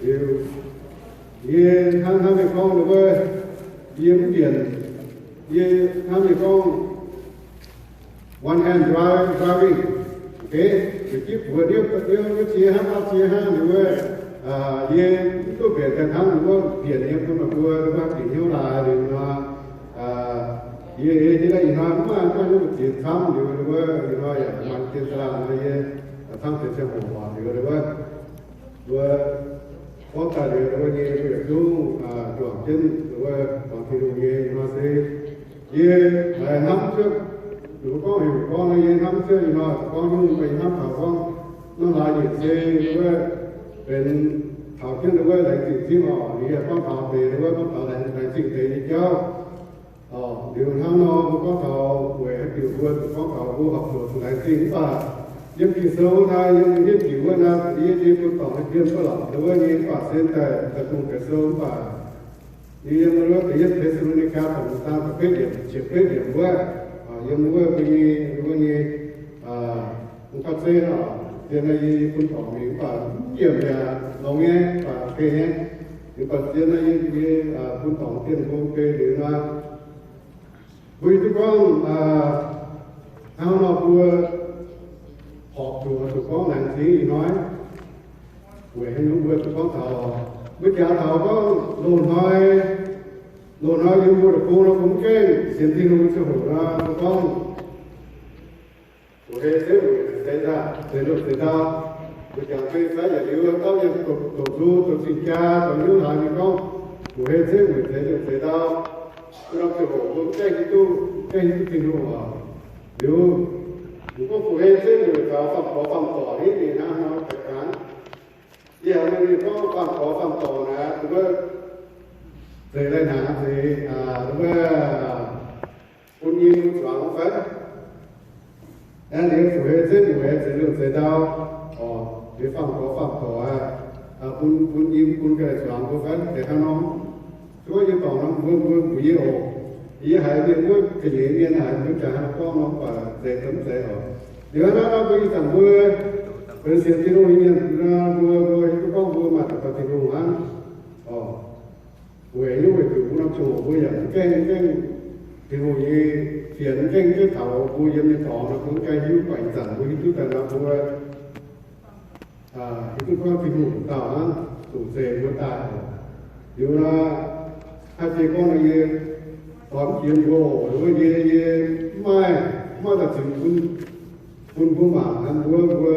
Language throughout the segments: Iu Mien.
Liuz, yie hnamv, hnamv mienh gorngv wuov, yie mv dienc, yie hnamv mienh gorngv one hand dri- driving, okay, ziepc buoz niouv, niouv, niouv jiex hnangv, baav jiex hnangv liuz wuov, yie mv duqv mbenc daaih hnamv wuov, bieqc yiem bun meih mbuo wuov bieqc hnyouv laaix liuz nor, yie, yie, yie ih hnoi mv maaih, mv maaih hnyouv daaih ziex camv liuz wuov, ih hnoi yaac maaih dien daaih nor yie camv deix ziangh hoc waac liuz wuov, mbuo gorngv daaih liuz wuov nyei mbuo yietc zungv juangc jienv wuov, zuangx Tin-Hungh nyei ih hnoi se yie haiz hnamv cuotv, mbuo gorngv heuc gorngv nor yie hnamv cuotv ih hnoi gorngv nyungc, mbuo hnamv taux gorngv norm hlaax nyeic se wuov benx taux jienv wuov laengz zingh zingv oc. Yie gorngv taux deix wuov, gorngv taux laengz zingh deix nyei jauv. Liuz hnangv nor mbuo gorngv taux weic haaix diuc mbuo zuqc gorngv taux mbuo horpc zuqc laengz zingh mv baac yiem Ging-Sou naaiv, yiem, yiem jiex wuov naaiv, yie, yie bun dorngc haaix jien mv baac lorqc wuov nyei mv baac se daaih daaih dongh Ging-Sou mv baac yie yiem wuov da'yietv Te^saa^lo^ni^gaa da'hmz zaang da'betv yiemc, ziepc betv yiemc wuov, yiem wuov mbuo nyei, wuov nyei, mv baac zeiv nor, zien naaiv yie, yie bun dorngc mingh mv baac mv yiemc yaac longx nyei, mv baac gengh nyei. Mv baac zien naaiv yie, yie bun dorngc dien mbuo ga'naaiv liuz nor, mbuo hiuv duqv gorngv hnangv nor mbuo horpc zuqc, zuqc gorngv laengz zingh ih hnoi. Weic haaix nyungc mbuo zuqc gorngv taux, mbuo jangx taux gorngv loz-hnoi, loz-hnoi yiem mbuo deic-bung nor, mbuo mv gaengh sienx Tin-Hungh ziangh hoc nor, mbuo gorngv fu'hei zeiv weic zeix ndau, zeix ndau, zeix ndau. Mbuo jangx fai fai yietc liuz dauh mienh doqc, doqc nzung, doqc cing-jaa, doqc hnyouv hlaax nyei gorngv, fu'hei zeiv weic zeix ndau, zeix ndau. Wuov norm ziangh hoc mbuo mv gaengh hiuv duqv, mv gaengh hiuv duqv Tin-Hungh oc. Liuz, mbuo gorngv fu'hei zeiv weic zaux faam-gorx faam-dorc ni, ninh hnangv nor deix gaax. Yie haiz mienh gorngv faam-gorx faam-dorc naaic, wuov zeix lai hnaangx, zeix wuov bun nyim zuangx fai? Aengx liuz fu'hei zeiv weic zeix liouh zeix ndau, oc, liuz faam-gorx faam-dorc aqv, bun, bun nyim bun ga'naaiv zuangx mbuo fai? Deix hnangv nor, zuov yie dorngc nor mbuo, mbuo mbuox yie oc. Yie haiz mienh wuov ga'nyiec mienh haiz mbuo jaax hnangv gorngv nor, mv baac zeix daaih mv zeiz oc. Liuz hnangv naaiv nor mbuo ih zanc mbuo benx sienx Tin-Hungh nyei mienh nor, mbuo, mbuo hiuv duqv gorngv mbuo maaih daux gaux Tin-Hungh hnangv, oc. Weic nyungc weic zuqc mbuo norm ziangh hoc mbuo yaac mv gaengh, mv gaengh Tin-Hungh nyei fienx, mv gaengh, mv gaengh taux mbuo yiem nyei dorngx nor, mbuo mv gaengh hiuv, mv baac ih zanc mbuo hiuv duqv daaih nor, mbuo hiuv duqv gorngv Tin-Hungh dauh hnangv, zuqc zeix mbuo daaih oc. Liuz nor, haaix deix gorngv nor, yie doix mv jiex mbuo oc, wuov yie, yie mv maaih, mv maaih daaih zingx bun, bun mbuo mangc hnangv, mbuo, mbuo,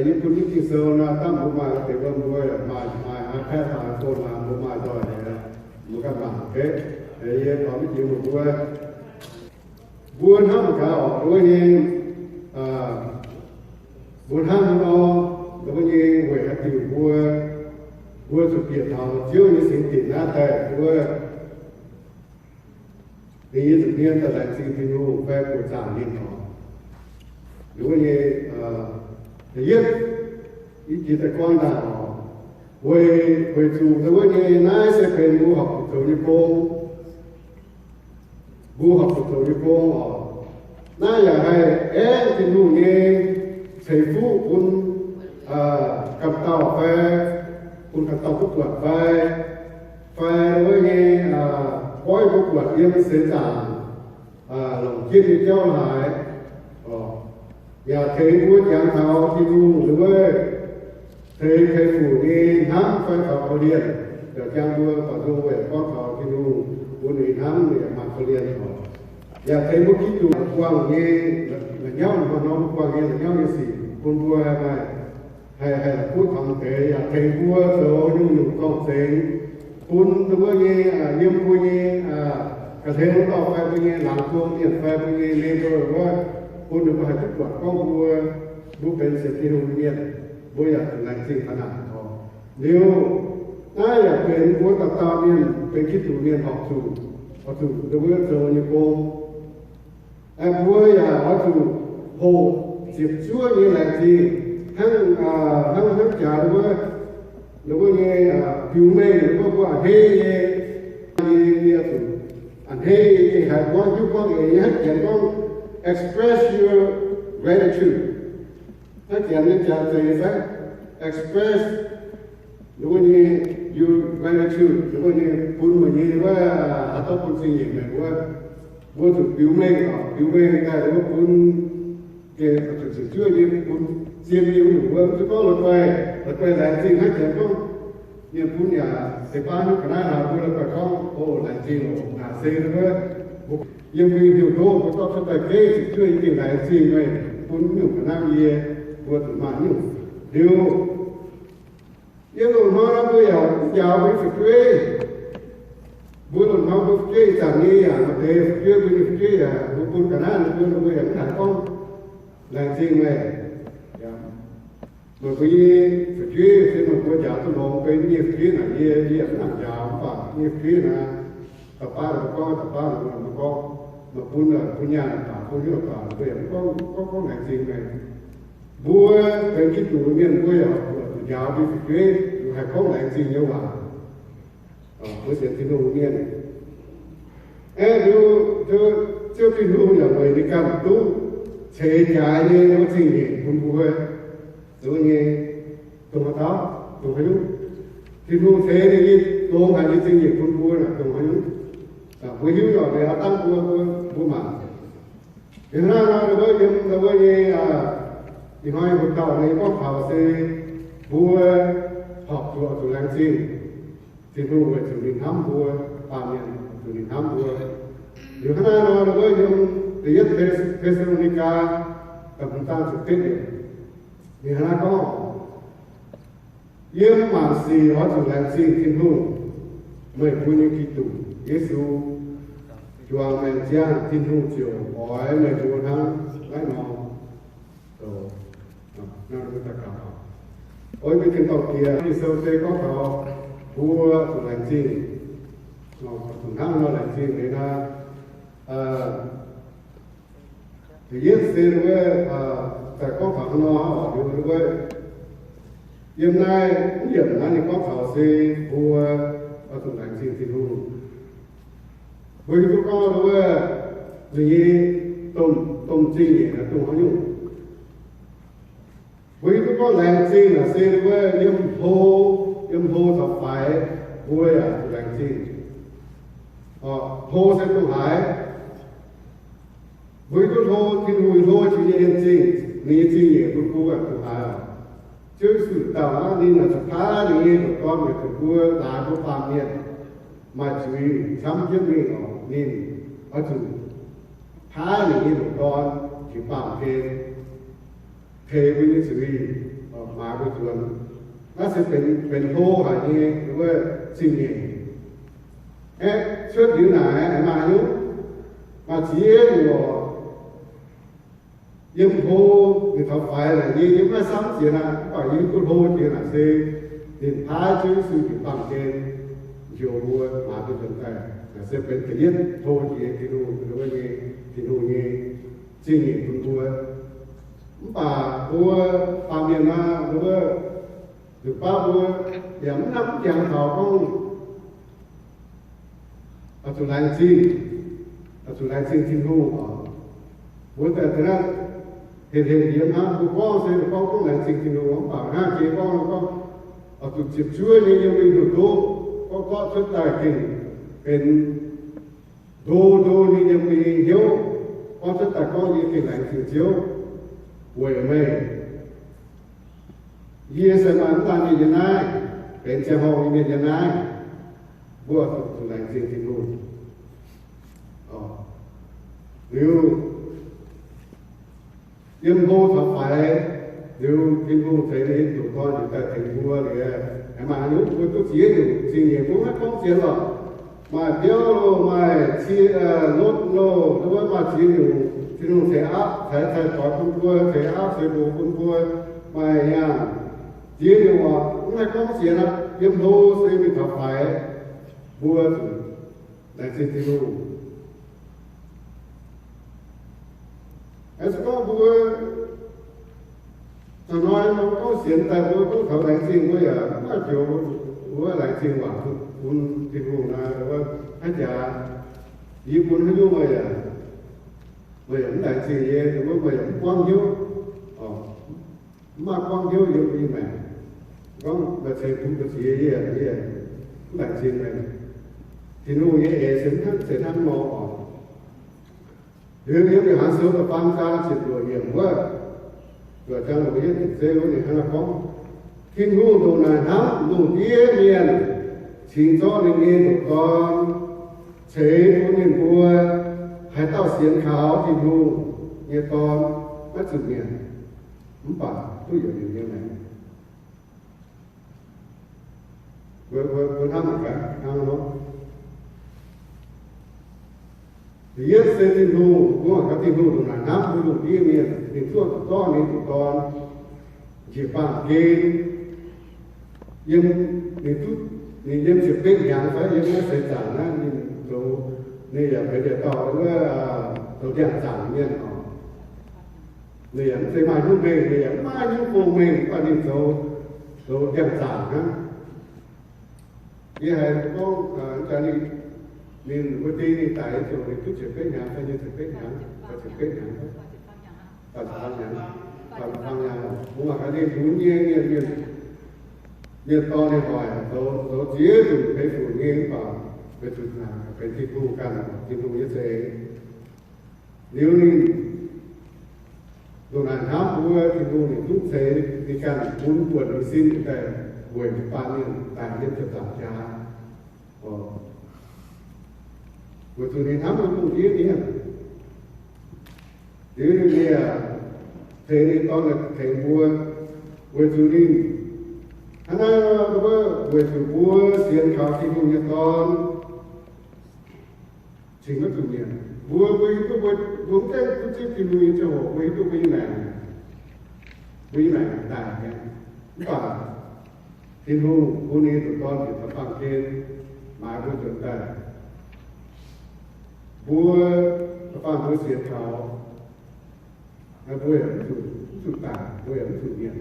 yie bun jienv Ging-Sou nor, dangh mbuo maaih deix wuov mbuo maaih, maaih iPad, maaih phone, maaih mbuo maaih nzoih, mbuo ganh mangc, okay. Yie doix mv jiex mbuo, mbuo hnamv gaax oc, wuov nyei, mbuo hnamv nor, wuov nyei weic haaix diuc mbuo, mbuo zuqc bieqc taux Ziouv nyei singx dinc naaiv daaih wuov, ninh nyei nza'hmien daaih laengz zingh Tin-Hungh fai buoqc zaangc ninh oc. Wuov nyei, da'yietv, i jiex daaih gorngv ndaangc oc, weic, weic zuqc wuov nyei naaiv se benx mbuo horpc zuqc zoux nyei gong. Mbuo horpc zuqc zoux nyei gong oc. Naaiv yaac haih aengv Tin-Hungh nyei ceix fuqv bun ganh dauh fai, bun ganh dauh duqv buatc fai, fai wuov nyei goiv mbuo buatc yiem seix zaangc longc jienv nyei jauv haaix, yaac tengx mbuo jangx taux Tin-Hungh wuov, tengx ceix fuqv nyei hnamv fai taux korv-lienh, yaac jangx mbuo baac nzung weic gorngv taux Tin-Hungh bun ninh hnamv, ninh yaac maaih korv-lienh oc. Yaac tengx mbuo Giduc buangh nyei la'nyauv, mbuo norm buangh nyei la'nyauv nyei sic bun mbuo haih maaih, haih, haih la'kuqv taux deix, yaac tengx mbuo zoux nyungc-nyungc dorngc zengx bun wuov nyei, yiem mbuo nyei ga'hlen wuov dauh fai mbuo nyei laangz zuangx mienh fai mbuo nyei neighbor wuov, bun ninh mbuo haih duqv buatc gorngv mbuo, mbuo benx sienx Tin-Hungh nyei mienh, mbuo yaac zuqc laengz zingh taux naaic oc. Liuz, naaiv yaac benx mbuo dauh dauh mienh benx Giduc mienh horpc zuqc, horpc zuqc wuov zoux nyei gong. Mbuo yaac oix zuqc hoqc ziepc zuoqv nyei laengz zingh hnangv, hnangv, hnangv jaax wuov, wuov nyei biux mengh wuov, mbuo a'hneiv nyei, nyei, nyei zuqc a'hneiv nyei gengh haiz gorngv hiuv gorngv eix nyei hnangv janx gorngv express your gratitude. Hnangv janx nyei jaax zeiz fai express Ninh mbuo nyei, you gratitude, ninh mbuo nyei bun meih nyei wuov, haaix dauh bun zingh nyeic meih mbuo, mbuo zuqc biux mengh oc, biux mengh daaih ninh mbuo bun gengh zuqc ziepc zuoqv nyei, bun zien nyei wuov, mv zeiz gorngv la'guaih, la'guaih laengz zingh hnangv janx gorngv, mienh bun yaac deix baav nyungc ga'naaiv hnangv mbuo la'guaih gorngv, o, laengz zingh oc, naaic se wuov, yiem mbuo nyei hnyouv ndoqv mbuo zorqv cuotv daaih gengh ziepc zuoqv nyei gengh laengz zingh meih bun nyungc ga'naaiv yie, mbuo zuqc maaih nyungc liuz, yiem loz-hnoi nor mbuo yaac mv njaaux mbuo nyei fu'jueiv. Mbuo loz-hnoi mbuo fu'jueiv ih zanc nyei yaac maaih deix fu'jueiv, mbuo nyei fu'jueiv yaac mbuo bun ga'naaiv ninh mbuo, ninh mbuo yaac mv haiz gorngv laengz zingh meih. Meih mbuo nyei fu'jueiv se meih mbuo njaaux duqv longx, benx yie nyei fu'jueiv naaic, yie, yie yaac mv nangc njaaux, mv baac yie nyei fu'jueiv naaic, da'baav ninh mbuo gorngv, da'baav ninh mbuo gorngv, meih bun, bun nyaanh baac, bun hnyouv baac, mbuo yaac mv gorngv, gorngv, gorngv laengz zingh meih. Mbuo benx Giduc mienh, mbuo yaac zuqc njaaux mbuo nyei fu'jueiv, zuqc haih gorngv laengz zingh nyei waac. Mbuo sienx Tin-Hungh mienh, aeqv, Ziouv Tin-Hungh yaac weic ninh ganh duqv ceix jaaix nyei wuov zingh nyeic bun mbuo. Zuqc nyei, dongh haaix dauh, dongh haaix nyungc, Tin-Hungh ceix ninh nyei longx haic nyei zingh nyeic bun mbuo naaic dongh haaix nyungc, mbuo hiuv nyei oc. Mbuo dangh mbuo, mbuo, mbuo mangc. Ih hnoi nor, mbuo yiem mbuo nyei, ih hnoi mbuo dauh nyei gorngv taux se mbuo horpc zuqc zuqc laengz zingh Tin-Hungh weic zuqc ninh hnamv mbuo, baamh mienh zuqc ninh hnamv mbuo. Liuz hnangv naaiv nor, mbuo yiem da'yietv Te^saa^lo^ni^gaa da'hmz zaang ziepc betv yiemc, ninh hnangv naaiv gorngv, yiem mangc sic oix zuqc laengz zingh Tin-Hungh, meih mbuo nyei Giduc Yesu, juangc maengc ziangh Tin-Hungh ziouc oix meih mbuo hnangv naaiv nor. Oix mbuo daux gaux. Oix mbuo tin-dorngh Diex, Ging-Sou se gorngv taux mbuo zuqc laengz zingh, zuqc hnangv nor laengz zingh liuz naaiv, da'yietv se wuov, daaih gorngv taux hnangv nor oc, liuz wuov, yiem naaiv mv yiemc naaiv ninh gorngv taux se mbuo oix zuqc laengz zingh Tin-Hungh. Mbuo hiuv duqv gorngv wuov, ninh nyei domh, domh zingh nyeic naaiv dongh haaix nyungc. Mbuo hiuv duqv gorngv laengz zingh naaic se wuov yiem hlo, yiem hlo caux faix mbuo yaac zuqc laengz zingh. Hlo se dongh haaix? Mbuo hiuv duqv hlo, Tin-Hungh hlo jiex nyei en-zingh, ninh nyei zingh nyeic bun mbuo dongh haaix oc? Ziouv Yesu dauh aqv, ninh oix zuqc paaiv ninh nyei ndoqc Dorn yaac bun mbuo, laaix mbuo baamh mienh maaih zuiz camv jienv mingh oc. Ninh oix zuqc paaiv ninh nyei ndoqc Dorn jiex baamh gen, teix mbuo nyei zuiz, maaiz mbuo nzuonx. Naaiv se benx, benx hlo haic nyei wuov zingh nyeic. Aeqv, cuotv liuz naaic maaih nyungc, maaih ziex nyungc oc. Yiem hlo ninh taux faix naaic, yie mv haih samv jiex naaic, mv baac yie hiuv duqv hlo jiex naaic se ninh paaiv Ziouv Yesu jiex baamh gen njoux mbuo, maaiz mbuo nzuonx daaih. Naaic se benx da'yietv hlo jiex Tin-Hungh, wuov nyei, Tin-Hungh nyei zingh nyeic bun mbuo. Mv baac mbuo baamh mienh naaic, mbuo nduqc baav mbuo yaac mv hnamv mv jangx taux gorngv oix zuqc laengz zingh, oix zuqc laengz zingh Tin-Hungh oc. Mbuo daaih naaiv henh henh yiem hnangv, mbuo gorngv se gorngv, gorngv laengz zingh Tin-Hungh, mv baac hnangv jiex gorngv, gorngv oix zuqc ziepc zuoqv nyei yiem mingh nduqc ndoqv, gorngv gorngv cuotv daaih gengh benx ndo ndo nyei yiem mbuo nyei hnyouv, gorngv cuotv daaih gorngv yie gengh laengz zingh Ziouv weic meih. Yie se maaih mv daan mienh yiem naaiv, benx ziangh horngh nyei mienh yiem naaiv, mbuo zuqc laengz zingh Tin-Hungh. Liuz, yiem hlo taux faix, liuz Tin-Hungh ceix ninh nyei ndoqc Dorn njiec daaih tengx mbuo liuz, aengx maaih haaix nyungc mbuo duqv ziex nyungc zingh nyeic, mbuo maiv gorngv sienx lorqc. Maaih biauv loh, maaih cie, lotv loh, wuov maaih ziex nyungc Tin-Hungh ceix aapv, ceix cai doix bun mbuo, ceix aapv ceix mbuox bun mbuo, maaih yangh ziex nyungc oc, mv haih gorngv sienx aqv. Yiem hlo se mingh taux faix, mbuo zuqc laengz zingh Tin-Hungh. Aengx se gorngv mbuo hnoi-hnoi gorngv sienx daaih, mbuo gorngv taux laengz zingh, mbuo yaac mv maaih joux wuov laengz zingh waac bun Tin-Hungh naaic, wuov haaix jaax, yie bun haaix nyungc meih yaac, meih yaac mv laengz zingh yie, wuov meih yaac mv buangv hnyouv, mv maaih buangv hnyouv yiem mbuo nyei maengc. gorngv maaih ceix bun mbuo ziex yie, yie mv laengz zingh meih. Tin-Hungh nyei eix se hnangv, se hnangv nor oc. Liuz yiem Yo^han Sou da'faam zaang ziepc luoqc yiemc wuov, luoqc zaang luoqc yietv yiemc zeiv wuov ninh hnangv naaiv gorngv, Tin-Hungh ndongc naaic hnamv lungh ndiev mienh, cingx zorqv ninh nyei ndoqc Dorn ceix bun ninh mbuo. Haaix dauh sienx kaux Tin-Hungh nyei Dorn maiv zuqc mietc, mv baac duqv yietc liuz nyei maengc. Mbuo, mbuo, mbuo hnamv mangc gaax hnangv nor. Da'yietv se Tin-Hungh, mbuo mangc gaax Tin-Hungh ndongc naaic hnamv mbuo lungh ndiev mienh, ninh zuoqv duqv zorqv ninh ndoqc Dorn njiec baamh gen. Yiem, ninh duqv, ninh yiem ziepc betv hnyangx fai yiem naaiv seix zaangc naaiv ninh zoux, ninh yaac benx yietc dauh wuov, zoux ndiangx-zaangc mienh oc. Ninh yaac mv zeiz maaih hnyouv mengh, ninh yaac mv maaih hnyouv fong mengh, mv baac ninh zoux, zoux ndiangx-zaangc hnangv. Yie haiz gorngv, jaax ninh, ninh wuov deix ninh daic ziouc ninh duqv ziepc betv hnyangx, fai nyei ziepc betv hnyangx, fai ziepc betv hnyangx, faah ziepc faam hnyangx, faah ziepc faam hnyangx oc. Mbuo mangc gaax ninh lunx nyei mienh, mienh, mienh dorh ninh hoic zoux, zoux ziex nzunc hei func nyei mv baac weic zuqc naaic benx Tin-Hungh ganh, Tin-Hungh nyei za'eix. Liuz ninh ndongc naaic hnamv mbuo, Tin-Hungh ninh zungv ceix ninh ganh bun buonc ninh sin daaih weic mbuo baamh mienh daic yiem ziepc nzaangc jaax. Weic zuqc ninh hnamv mbuo lungh ndiev mienh, liuz ninh yaac ceix ninh Dorn tengx mbuo. Weic zuqc ninh hnangv naaiv nor, weic zuqc mbuo sienx kaux Tin-Hungh nyei Dorn cingx maiv zuqc mietc. Mbuo, mbuo hiuv duqv mbuo, mbuo mv gaengh duqv zipv Tin-Hungh nyei ziangh hoc, mbuo hiuv duqv mbuo nyei maengc, mbuo nyei maengc daic mi'aqv. Mv baac Tin-Hungh bun ninh nyei ndoqc Dorn njiec da'faanh gen, maaiz mbuo nzuonx daaih. Mbuo, da'faanh mbuo sienx kaux, mbuo yaac mv zuqc, mv zuqc daic, mbuo yaac mv zuqc mietc.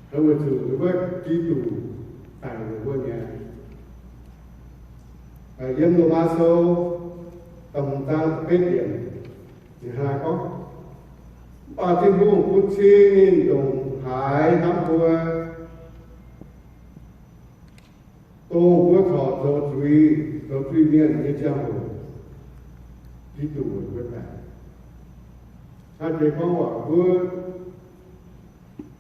Weic zuqc wuov Giduc daic weic mbuo mi'aqv. Yiem Lomaa Sou da'hmz zaang da'betv yiemc, ninh hnangv naaiv gorngv, Mv baac Tin-Hungh bun cing ninh ndongc haaix hnamv mbuo, dongh mbuo corc zoux zuiz, zoux zuiz-mienh nyei ziangh hoc, Giduc weic mbuo daic. Naaiv deix gorngv waac mbuo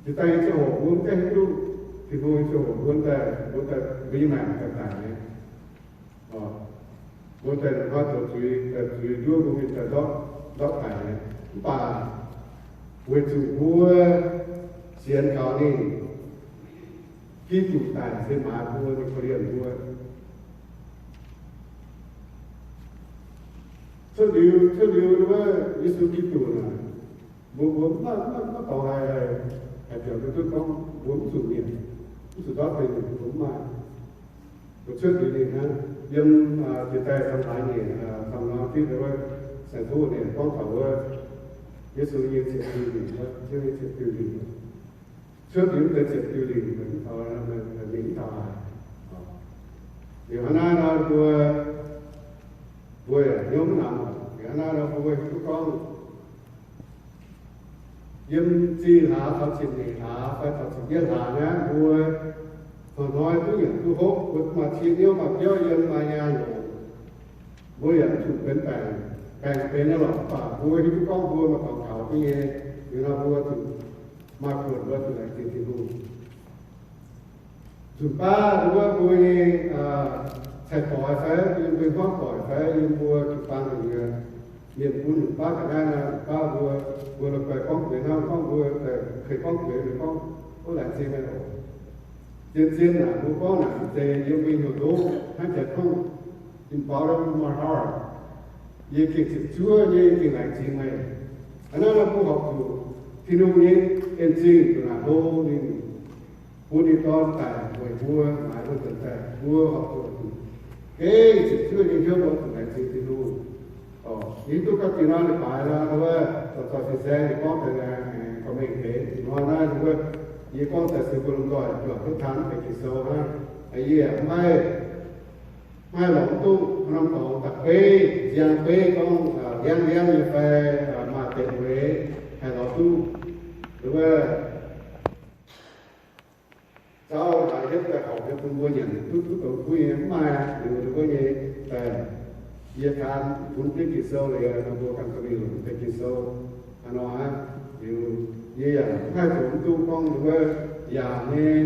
jiex daaih nyei ziangh hoc mbuo mv gaengh hiuv duqv Tin-Hungh nyei ziangh hoc mbuo daaih, mbuo daaih, mbuo nyei maengc daaih daic nyei. Mbuo daaih hnoi zoux zuiz, daaih zuiz nduov mbuo mingh daaih ndortv, ndortv daic nyei. Mv baac weic zuqc mbuo sienx kaux ninh, Giduc daic se maaiz mbuo, ninh korv-lienh mbuo. Cuotv liuz, cuotv liuz wuov Yesu Giduc naaic, mbuo, mbuo maiv, maiv, maiv dorngx haiz, haiz bieqc mbuo duqv gorngv mbuo mv zuqc mietc, mv zuqc ndortv deic nyuoqc, mbuo mv maaih. Mbuo cuotv liuz ninh hnangv. Yiem jiex daaih camv haaix nyungc, camv norm fitv wuov saeng-kuv ninh gorngv taux wuov Yesu nyei ziepc diuh lingc, Ziouv nyei ziepc diuh lingc. Cuotv liuz deix ziepc diuh lingc, mingh mv taux haaix. Liuz hnangv naaiv nor mbuo, mbuo yaac hnyouv mv namx oc. Liuz hnangv naaiv nor mbuo hiuv duqv gorngv, yiem zih hlaax taux ziepc nyeic hlaax fai taux ziepc yietv hlaax naaiv, mbuo hnoi-hnoi duqv nyanc duqv hopv, mbuo maaih cie hnyouv maaih biauv yiem maaih nyaanh longc, mbuo yaac mv zuqc benx baengc, baengc benx naaiv lorqc. Mv baac mbuo hiuv duqv gorngv mbuo maaih dorngx kaux duqv nyei, liuz nor mbuo zuqc maaih buonc mbuo zuqc laengz zingh Tin-Hungh. Nzunc baav wuov mbuo nyei cai-doix fai yiem mbuo nyei hmuangv doic fai yiem mbuo jiu-baang nyei mienh bun nzunc baav ga'naaiv nor, nzunc baav mbuo, mbuo la'guaih gorngv bueix hnangv gorngv mbuo daaih keix gorngv bueix, gorngv, Ov, laengz zingh meih oc. Zien-zien naaic mbuo gorngv naaic mv zeiz yiem mbuo nyei hnyouv ndoqv hnangv jaax gorngv, important my heart. Yie gengh ziepc zuoqv nyei, yie gengh laengz zingh meih. Hnangv naaiv nor mbuo horpc zuqc Tin-Hungh nyei en zingh zuqc naaic hlo ninh bun ninh Dorn daic weic mbuo, maaiz mbuo nzuonx daaih. Mbuo horpc zuqc gengh ziepc zuoqv nyei hnyouv mbuo zuqc laengz zingh Tin-Hungh. Yie hiuv duqv gapv dingh nor leiz-baaix nor, wuov dorh dorh cing-saeng ninh gorngv daaih, gorngv mengh deix hnoi naaiv wuov, yie gorngv daaih se mbuo lomh nzoih juangc duqv taan deix Ging-Sou hnangv. Yie maiv, maiv lorz duqv norm dorngx da'beiv, nziang beiv gorngv ndiangv ndiangv nyei fai maaih deix mueiz haih lorz duqv. wuov zauv haaix hietv daaih horpc nyei bun mbuo nyanc duqv, duqv douz kuv nyei mv maaih liuz wuov nyei daaih. Yie taan bun jienv Ging-Sou liuz, mbuo ganh dorh mingh longc deix Ging-Sou hnangv nor aqv. Liuz yie yaac mv haih zoux mv duqv gorngv wuov yaac nyei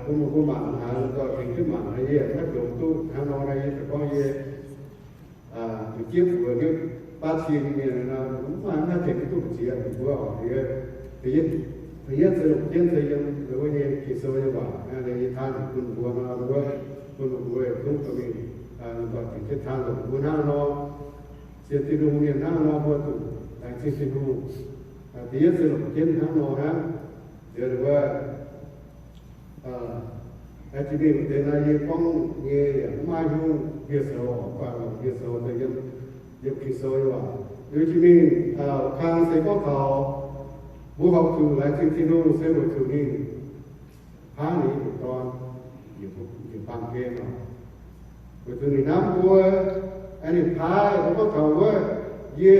bun mbuo mangc haaix nor tengx jienv mangc, yie yaac mv haih zoux mv duqv hnangv nor. Yie daaih gorngv yie zuqc jienv mbuox nyei baav cin mienh nor, mv maaih, mv haih tengx duqv mbu'ziex mbuo oc. Da'yietv se longc jienv se yiem wuov nyei Ging-Sou nyei waac, yie taan bun mbuo nor, wuov bun mbuo zungv dorh mingh, mbuo tengx jienv taan longc mbuo hnangv nor, sienx Tin-Hungh mienh hnangv nor mbuo zuqc laengz zingh Tin-Hungh. Da'yietv se longc jienv hnangv nor hnangv. Liuz wuov, aengx jiex mingh deix naaiv yie gorngv nyei yaac mv maaih nyungc ndie-sou, mv baac longc ndie-sou deix yiem, yiem Ging-Sou nyei waac. Liuz jiex mingh kang se gorngv taux mbuo horpc zuqc laengz zingh Tin-Hungh se weic zuqc ninh paaiv ninh nyei ndoqc Dorn njiec baamh gen oc. Weic zuqc ninh hnamv mbuo, aengx ninh paaiv, mbuo gorngv taux wuov, yie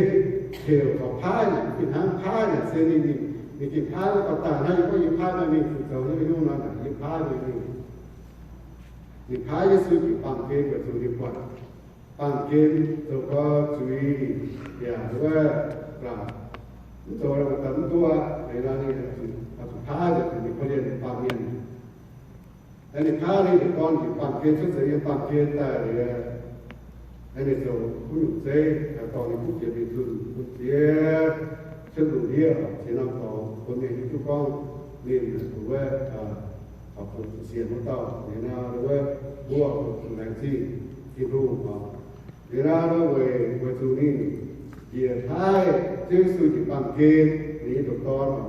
heuc taux paaiv naaic, mv fih hnangv. Paaiv naaic se ninh, ninh gengh paaiv wuov dauh daaih hnangv, yie gorngv yie paaiv meih mingh fu'zoux nyei nyungc nor naaic, yie paaiv meih mingh. Ninh paaiv Yesu njiec baamh gen weic zuqc ninh buatc baamh gen zoux gau zuiz yaac wuov, mv zoux daaih mv duqv, liuz nor ninh zuqc paaiv weic zuqc ninh korv-lienh baamh mienh. Aengx ninh paaiv ninh ndoqc Dorn njiec baamh gen cuotv seix yiem baamh gen daaih liuz, aengx ninh zoux kuv nyungc zeiv, dorh ninh kuv fienx mingh zunh bun ziex ciepv nzunc ndiev, ziex norm dorngx, bun mienh hiuv duqv gorngv ninh wuov, horpc zuqc sienx wuov dauh. Liuz nor wuov, mbuo horpc zuqc laengz zingh Tin-Hungh oc. Liuz nor weic, weic zuqc ninh njiec paaiv Ziouv Yesu njiec baamh gen, ninh nyei ndoqc Dorn oc.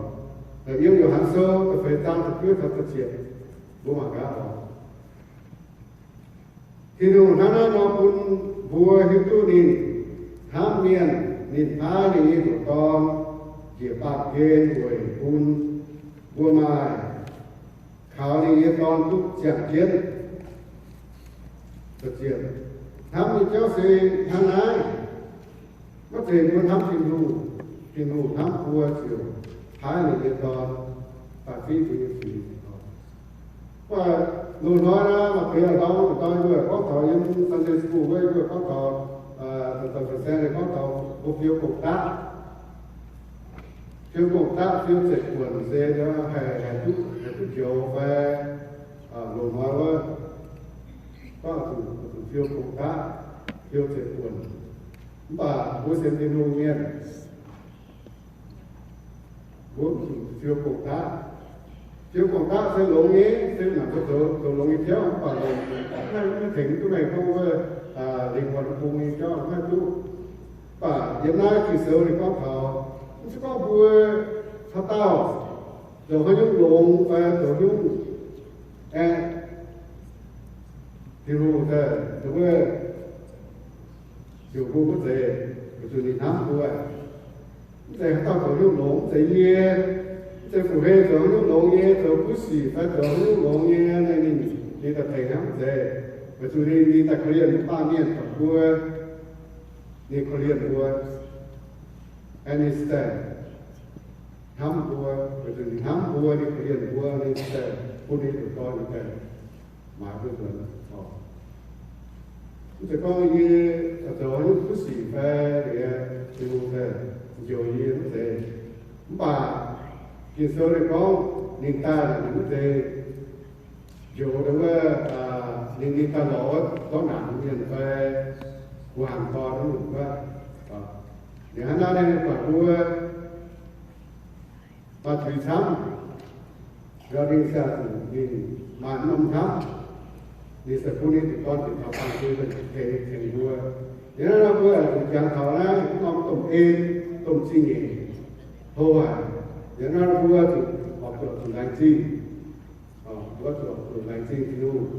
Yiem Yo^han Sou da'feix zaang da'juov caux da'ziepc, mbuo mangc gaax oc. Tin-Hungh hnangv naaiv nor bun mbuo hiuv duqv ninh hnamv mienh, ninh paaiv ninh nyei ndoqc Dorn njiec baamh gen weic bun mbuo maaih kaux ninh nyei Dorn duqv ziangh jienv. Hnamv nyei jauv se hnangv naaiv. Maiv zeiz mbuo hnamv Tin-Hungh, Tin-Hungh hnamv mbuo ziouc paaiv ninh nyei Dorn daaih fiev mbuo nyei zuiz. Mv baac loz-hnoi naaiv maaih deix a'ndau, a'ndau yie mbuo gorngv taux yiem Sunday school wuov, yie mbuo gorngv taux dauh fin-saeng ninh gorngv taux mbuo fiou gong-daqv. Fiou gong-daqv fiou zeiv buonc se haih, haih duqv, haih duqv njoux fai, loz-hnoi wuov, gorngv zuqc fiou gong-daqv, fiou zeiv buonc. Mv baac mbuo sienx Tin-Hungh mienh, mbuo mv zuqc fiou gong-daqv. Fiou gong-daqv se longx nyei, se mangc mbuo zoux, zoux longx nyei jauv, mv baac longx, maiv tengx duqv meih gorngv wuov, lingh wuonh bung nyei jauv maiv duqv. Mv baac yiem naaiv Ging-Sou ninh gorngv taux, mv zeiz gorngv mbuo haaix dauh zoux haaix nyungc longx fai zoux nyungc aeqv, Tin-Hungh daaih wuov heuc mbuo mv zeiz, weic zuqc ninh hnamv mbuo. Mv zeiz haaix dauh zoux nyungc longx, mv zeiz yie, mv zeiz Fu-Hei zoux nyungc longx nyei, zoux kuv sic fai zoux nyungc longx nyei, ninh, ninh daaih tengx hnangv, mv zeiz. Weic zuqc ninh, ninh daaih korv-lienh mbuo baamh mienh buatc mbuo, ninh korv-lienh mbuo, aeqv, ninh se daaih hnamv mbuo, weic zuqc ninh hnamv mbuo, ninh korv-lienh mbuo, ninh se daaih bun ninh ndoqc Dorn ninh daaih maaiz mbuo nzuonx oc. Mv zeiz gorngv yie zoux nyungc kuv sic fai liuz Tin-Hungh daaih njoux yie, mv zeiz. Mv baac Ging-Sou ninh gorngv ninh daaih naaic ninh mv zeiz njoux wuov, ninh, ninh daaih lorz wuov zorqv naanc mienh fai guangc dorn wuov nyungc wuov. Ninh hnangv naaiv ninh buatc mbuo maaih zuiz camv, ninh se zuqc ninh maaih norm hnamv, ninh se bun ninh ndoqc Dorn bieqc taux baamh gen tengx, tengx mbuo. Yiem naaiv nor mbuo zuqc jangx taux naaiv norm domh en, domh zingh nyeic, hlo haic. Yiem naaiv nor mbuo zuqc horpc zuqc laengz zingh, mbuo zuqc horpc zuqc laengz zingh Tin-Hungh.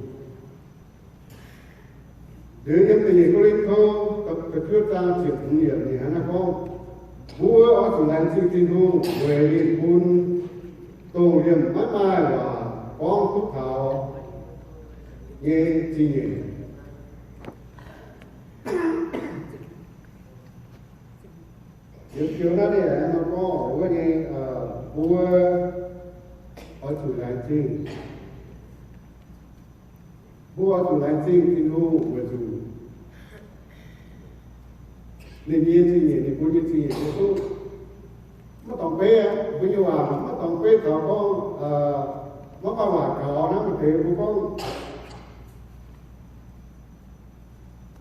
Liuz yiem da'nyeic Ko^lin^to da'juov zaang ziepc hmz yiemc ninh hnangv naaiv gorngv, mbuo oix zuqc laengz zingh Tin-Hungh weic ninh bun dongh liemh maiv maaih waac gorngv duqv taux nyei zingh nyeic. Yiem jiu naaiv ninh aengx nor gorngv wuov nyei, Mbuo oix zuqc laengz zingh. Mbuo oix zuqc laengz zingh Tin-Hungh weic zuqc ninh nyei zingh nyeic, ninh bun nyei zingh nyeic mbuo duqv. Maiv dorngx beiv mbuo nyei waac, maiv dorngx beiv taux gorngv maiv maaih waac kaux hnangv, maaih deix mbuo gorngv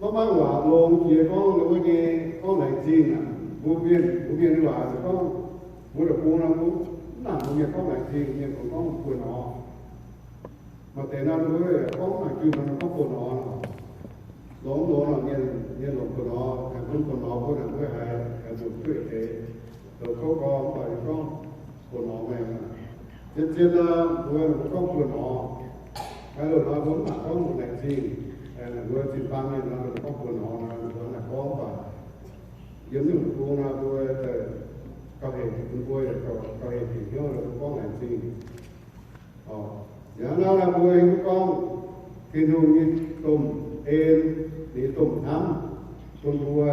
maiv maaih waac longx jiex gorngv ninh mbuo nyei gorngv laengz zingh aqv. Mbuo mienh, mbuo mienh nyei waac gorngv, mbuo deic-bung nor mbuo mv nangc mbuo mienh gorngv laengz zingh, mienh kungx gorngv buoz-nor. Maaih deix nor ninh mbuo gorngv mv nangc junh nor gorngv buoz-nor. Longx longx nor mienh, mienh longc buoz-nor, haiz bun buoz-nor bun naaic mbuo haiz, haiz nzunc duqv deix zoux kouv gorngv, mv baac ninh gorngv buoz-nor maengx. Zien-zien nor mbuo, mbuo gorngv buoz-nor. Haaix loz-hnoi mbuo mv baac gorngv laengz zingh, mbuo zinh baamh mienh nor ninh gorngv buoz-nor nor, mbuo naaic gorngv baac yiem nyungc deic-bung nor mbuo gauh hec, mbuo yaac gauh hec bieqc hnyouv mbuo gorngv laengz zingh. Yaac hnangv naaiv nor mbuo hiuv gorngv Tin-Hungh nyei domh en, ninh nyei domh hnamv bun mbuo.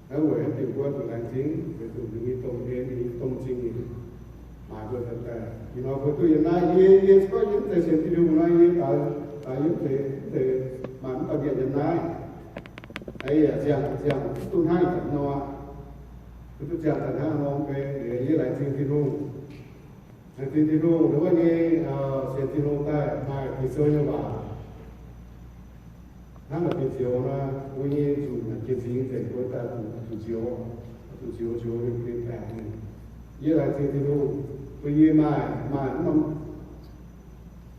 Naaiv weic haaix diuc mbuo zuqc laengz zingh? Weic zuqc ninh nyei domh en, ninh nyei domh zingh maaiz mbuo daaih. Ih hnoi mbuo duqv yiem naaiv, yie, yie se gorngv yie mv zeiz sienx Tin-Hungh nor, yie daaih, daaih yie mv zeiz, mv zeiz maaih mv dauh mienh yiem naaiv. Yaac ziangh, ziangh duqv hnangv ih zanc nor, duqv ziangh daaih hnangv nor, yie laengz zingh Tin-Hungh. Laengz zingh Tin-Hungh, ninh wuov nyei sienx Tin-Hungh daaih maaih Ging-Sou nyei waac hnangv naaic bieqc nzioux nor, mbuo nyei nzunc naaic jiex nzingx nzengc, mbuo daaih zuqc nzioux, zuqc nzioux nzioux ninh bieqc baengc. Yie laengz zingh Tin-Hungh bun yie maaih, maaih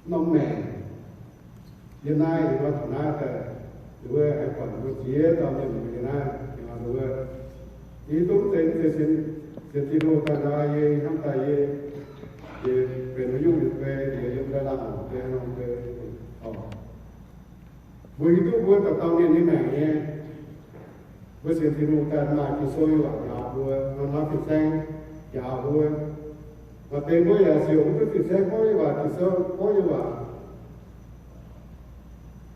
norm maengc yiem naaiv, yie taux naaiv daaih, wuov aengx buatc mbuo ziex dauh mienh yiem naaiv, yie hiuv duqv mv zeiz, mv zeiz sienx, sienx Tin-Hungh daaih nor, yie hnamv daaih yie, yie benx haaix nyungc nyei bei, yie yiem ndaaih laangh, yie haaix norm bei, mbuo hiuv duqv mbuo dauh dauh mienh nyei maengc nyei. Mbuo sienx Tin-Hungh daaih maaih Ging-Sou nyei waac njaaux mbuo, maaih norm fin-saeng njaaux mbuo. Maaih deix mbuo yaac siouc mv duqv fin-saeng gorngv nyei waac, Ging-Sou gorngv nyei waac.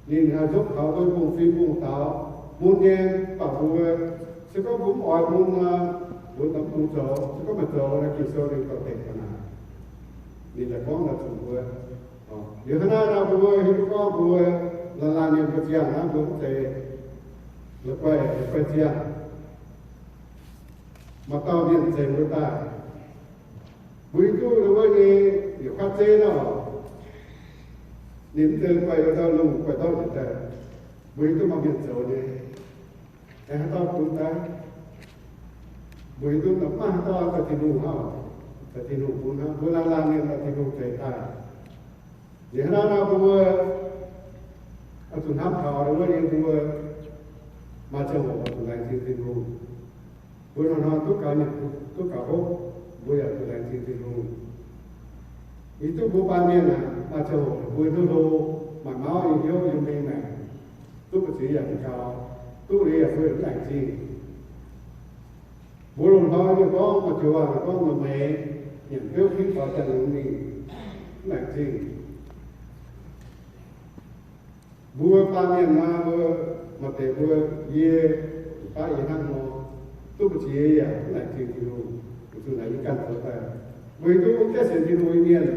Ninh haih nzopv taux mbuo mbungv-fim mbungv-daux mun nyei, mv baac mbuo se gorngv mbuo mv oix mun nor, mbuo daaih mv dungx zoux. Se gorngv meih zoux nor, Ging-Sou ninh dorh deix ga'naaiv, ninh daaih gorngv daaih zuqc mbuo. Liuz hnangv naaiv nor mbuo hiuv duqv gorngv mbuo laanh laanh mienh mbuo ziangh naaiv mbuo mv zeiz la'guaih, la'guaih ziangh. Maaih dauh mienh zeix mbuo daaih. Mbuo hiuv duqv wuov nyei yietc kuaaiv zeiv nor, ninh mv zeiz la'guaih ndau lungh guaih ndortv njiec daaih. Mbuo hiuv duqv maaih mienh zoux nyei. Aengx haaix dauh bun daaih? Mbuo hiuv duqv maaih haaix dauh daaih Tin-Hungh hnangv, daaih Tin-Hungh bun hnangv. Mbuo laanh laanh mienh daaih Tin-Hungh zeix daaih. Liuz hnangv naaiv nor mbuo oix zuqc hnamv taux wuov nyei mbuo maaih ziangh hoc oix zuqc laengz zingh Tin-Hungh. Mbuo hnoi-hnoi duqv gaux nyanc, duqv gaux hopv, mbuo yaac zuqc laengz zingh Tin-Hungh. Yie duqv mbuo baamh mienh aac, maaih ziangh hoc mbuo hnyouv hlo, maaih mauv nyei hnyouv yiem mbuo nyei maengc, duqv mbu'ziex yaac mv gaux, duqv liuz yaac mbuo yaac mv laengz zingh. Mbuo longc hnoi nyei gorngv, maaih joux waac gorngv, meih meix nyanc biouv tingv faaux ziangh lungz mingh, mv laengz zingh. Mbuo baamh mienh nor, mbuo maaih deix mbuo, yie, baav yie hnangv nor, duqv mbu'ziex yaac mv laengz zingh Tin-Hungh, weic zuqc naaic yie ganh zoux daaih. Mbuo hiuv duqv mv gaengh sienx Tin-Hungh nyei mienh,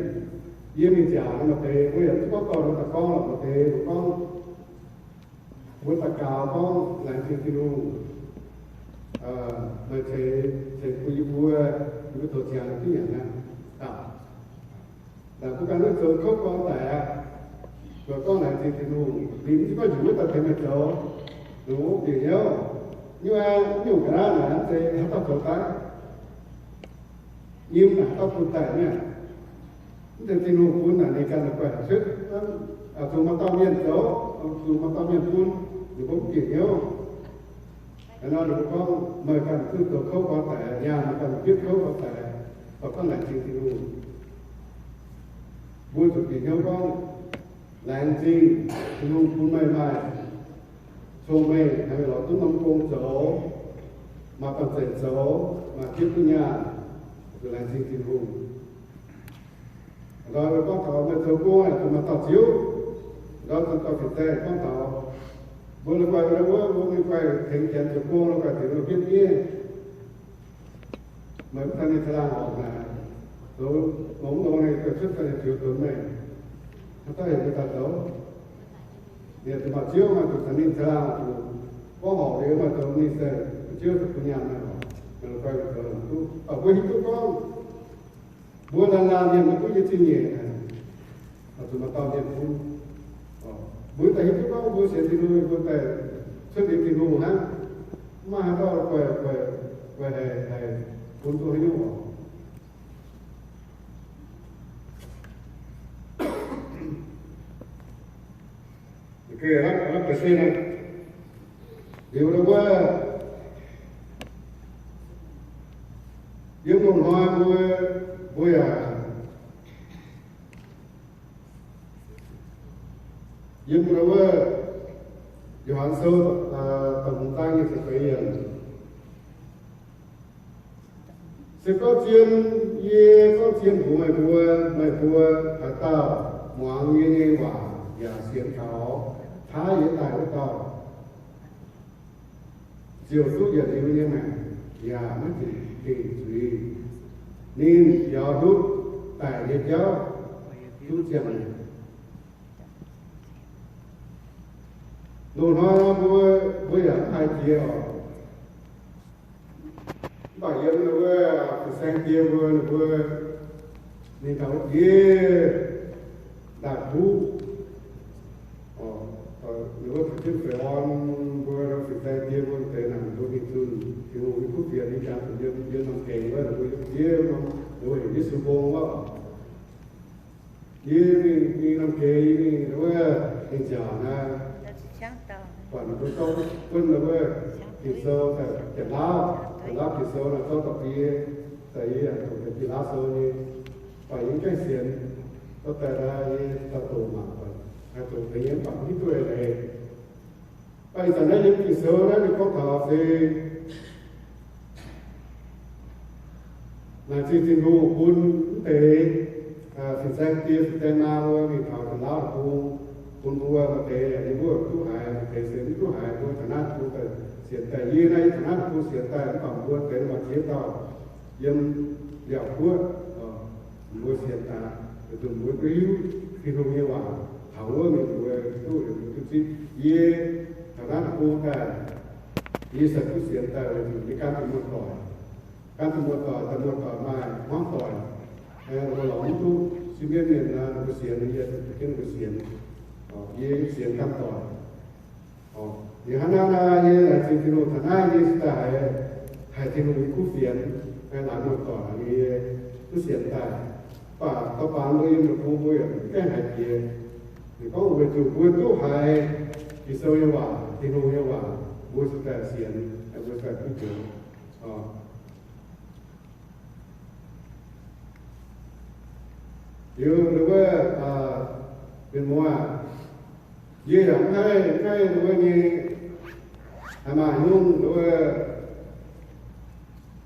yie mingh nziaauc nor, maaih deix mbuo yaac duqv gorngv dorh nor daaih gorngv lorqc, maaih deix mbuo gorngv, mbuo daux gaux gorngv laengz zingh Tin-Hungh, meih ceix, ceix bun yie mbuo, yie mbuo zoux ziangx duqv nyanc naaiv daaih. Naaic mbuo ganh duqv zoux kouv gorngv daic aqv. Zoux gorngv laengz zingh Tin-Hungh, ninh mv duqv gorngv njiec wuov daaih tengx meih zoux, longc wuov bieqc hnyouv. Nyungc, nyungc ga'naaiv naaic mv zeiz haaix dauh zoux daaih. Nyim naaic haaix dauh bun daaih nyei. Mv zeiz Tin-Hungh bun naaic, ninh ganh la'guaih cuotv. Zuqc maaih dauh mienh zoux, zuqc maaih dauh mienh bun, ninh mbuo mv bieqc hnyouv. Hnangv nor ninh mbuo gorngv, meih ganh duqv zoux kouv gorngv daic, nyaanh meih ganh fiev kouv gorngv daic, dorh gorngv laengz zingh Tin-Hungh. Mbuo zuqc bieqc hnyouv gorngv, laengz zingh Tin-Hungh bun meih maaih cong-mengh, haih lorz duqv norm gong zoux, maaih banh zeic zoux, maaih fiev duqv nyaanh, zuqc laengz zingh Tin-Hungh. Nor gorngv taux meih zoux gong aeqv, zuqc maaih dauh ziouv, nor zuqc dorh fin-saeng gorngv taux mbuo la'guaih wuov, mbuo mingh guaih tengx janx zoux gong, la'guaih tengx mbuo fiev miev. Meih mv daaih ninh caangh laangh oc naaic, zoux longx longx ninh guei cuotv daaih ninh ziux donx meih. Haaix dauh heuc meih daaih zoux? Ninh zuqc maaih Ziouv, maaih zuqc caux ninh caangh laangh oc, zuqc gorngv horpc liuz maaih zoux ninh se Ziouv se bun nyaanh meih oc. Meih la'guaih zoux longc duqv. Mv baac mbuo hiuv duqv gorngv mbuo laanh laanh mienh maiv duqv nyei zingh nyeic naaic, zuqc maaih dauh mienh bun. Mbuo daaih hiuv duqv gorngv mbuo sienx Tin-Hungh, mbuo daaih cuotv liuz Tin-Hungh hnangv, mv maaih haaix dauh guei, guei, guei haih, haih bun duqv haaix nyungc oc. Liuz wuov, yiem loz-hnoi mbuo, mbuo yaac yiem wuov Yo^han Sou da'hmz zaang nyei ziepc feix yiemc. Se gorngv zien, yie gorngv zien mbuox meih mbuo, meih mbuo haaix dauh muangx yie nyei waac yaac sienx kaux paaiv yie daaih wuov dauh, ziouc duqv yietc liuz nyei maengc yaac maiv zuqc dingc zuiz. Ninh biaux ndutv daic nyei jauv duqv ziangh maengc. Loz-hnoi mbuo, mbuo yaac mv haiz jiex oc. Mv baac yiem wuov fin-saeng die mbuo, ninh mbuo, ninh taux wuov jiex daaih kuv, ninh mbuo taux jienv feix orn, mbuo fin-saeng die mbuo deix naaic mbuo mingh zunh Tin-Hungh nyei kuv fienx, ninh jangx zuqc yiem, yiem norm gengx wuov, ninh mbuo yiem jiex norm, ninh mbuo heuc Yesu Mbong wuov. Yie mingh, mingh norm gengx, yie mingh wuov, mingh nziaauc naaiv, buatc ninh mbuo zorqv buonv wuov Ging-Sou daaih, Janx-Lauv, Janx-Lauv Ging-Sou naaiv zorqv da'bie, daaih yie yaac doqc deix Janx-Lauv Sou nyei, buatc yie mv gaengh sienx, dorh daaih naaiv yie daaih doqc mangc, haih doqc deix nyei mv baac mv hiuv duqv eix leiz. Mv baac ih zanc naaiv yiem Ging-Sou naaiv ninh gorngv taux se laengz zingh Tin-Hungh bun mv deix fin-saeng die fin-saeng maa mbuo mingh taux Janx-Lauv deic-bung, bun mbuo maaih deix yie mbuo duqv haiz, maaih deix se mv duqv haiz, mbuo taux naaiv deic-bung daaih sienx daaih. Yie naaiv yie taux naaiv deic-bung sienx daaih, mv baac mbuo deix maaih ziex dauh yiem liaauc guoqv, mbuo sienx daaih, weic zuqc mbuo duqv hiuv Tin-Hungh nyei waac taux wuov mingh, mbuo duqv, mbuo duqv zipv. Yie taux naaiv deic-bung daaih, yie se duqv sienx daaih weic zuqc yie gan daaih muoz-doic, gan daaih muoz-doic, daaih muoz-doic maaih hmuangv doic, mbuo lorz mv duqv. Sieqv mienv mienh nor, ninh mbuo sienx, yie za'gengh mbuo sienx, yie sienx gan doic. Liuz hnangv naaiv, yie laengz zingh Tin-Hungh taux naaiv, yie se daaih haiz, haiz Tin-Hungh nyei kuv fienx, laengz muoz-doic, yie duqv sienx daaih. Mv baac dorh baaix mbuo yiem deic-bung mbuo yaac mv gaengh haiz jiex. Ninh gorngv weic zuqc mbuo duqv haiz Ging-Sou nyei waac, Tin-Hungh nyei waac, mbuo se daaih sienx, mbuo se daaih duqv njoux. Liuz wuov, mienh muoz, yie yaac mv haih, mv haih wuov nyei, haaix maaih nyungc wuov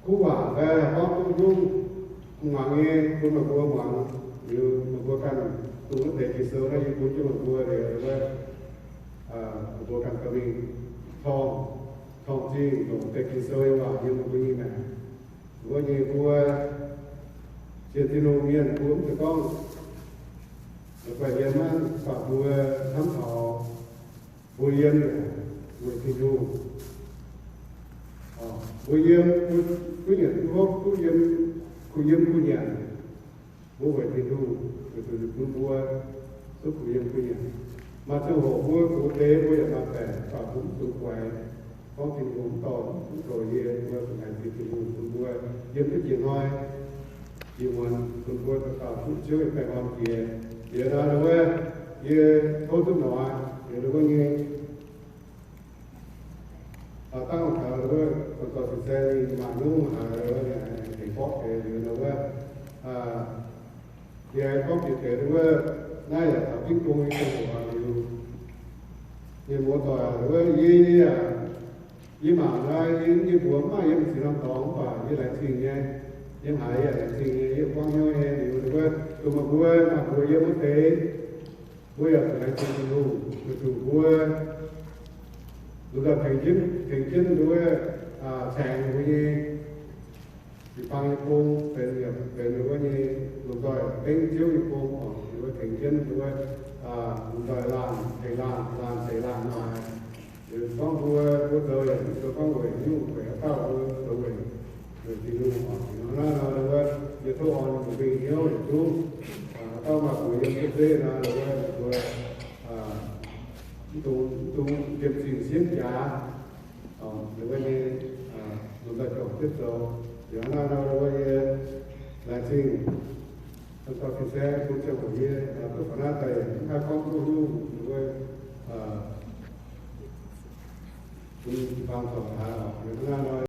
kuv waac fai gorngv duqv nyungc muangx nyei bun meih mbuo muangx. Liuz meih mbuo ganh dongh wuov deix Ging-Sou naaiv yie bun jienv meih mbuo liuz wuov, meih mbuo ganh dorh mingh corng, corng zingh longc deix Ging-Sou nyei waac yiem meih mbuo nyei maengc. Mbuo nyei mbuo sienx Tin-Hungh mienh mbuo mv zeiz gorngv la'guaih yiem aqv, mv baac mbuo hnamv taux mbuo yiem weic Tin-Hungh. Mbuo yiem, mbuo duqv nyanc duqv hopv, duqv yiem, kuh yiem kuh nyanc, mbuo weic Tin-Hungh, weic zuqc ninh bun mbuo duqv kuh yiem kuh nyanc. Maaih ziangh hoc mbuo gox deix mbuo yaac maaih baengc, mv baac mbuo mv dungx guaix gorngv Tin-Hungh mv dorh, mv zoux yie mbuo zuqc laengz zingh Tin-Hungh bun mbuo yiem duqv jiex hnoi, jiex muonz bun mbuo dauh dauh duqv Ziouv nyei baengh orn jiex. Liuz nor wuov, yie tov duqv noic, liuz wuov nyei, dangh taux wuov, dorh fin-saeng mingh maaih nyungc haaix, aengx borqv deix liuz nor wuov, yie aengx gorngv bieqc deix wuov, naaiv yaac taux Bingv Bung nyei ziangh hoc liuz, mienh muoz-doic wuov, yie, yie, yie mangc naaiv, yie, yie mbuox mv maaih yiem ziex norm dorngx, mv baac yie laengz zingh nyei. Yiem haaix yie laengz zingh nyei, yie buangv hnyouv nyei. Liuz wuov, dongh meih mbuo, maaih mbuox yiem wuov deix, mbuo yaac zuqc laengz zingh Tin-Hungh, weic zuqc mbuo, mbuo ganh tengx jienv, tengx jienv wuov, caengx mbuo nyei, yietc Bang nyei gong benx, benx wuov nyei lomh nzoih dengv Ziouv nyei gong oc. Ninh mbuo tengx jienv ninh mbuo lomh nzoih laanh tengx laanh, laanh tengx laanh nor. Liuz gorngv mbuo, mbuo zoux yaac mv zeiz gorngv weic nyungc, weic haaix dauh mbuo zoux weic, weic Tin-Hungh oc. Hnangv naaiv nor, ninh mbuo yie tov orn mbuo mingh hnyouv yietc zungv, haaix dauh maaih buoz yiem jienv zeiv nor, ninh mbuo, ninh mbuo mv dungx, mv dungx yiem zingh sienv jaax, ninh mbuo nyei lomh nzoih dorngc jienv zoux. Liuz hnangv naaiv nor, ninh mbuo nyei laengz zingh dorh fin-saeng bun ziangh hoc yie duqv faaux naaiv daaih, mv haih gorngv duqv nyungc, ninh mbuo bun jiu-baang zorc taaix oc. Liuz hnangv naaiv nor,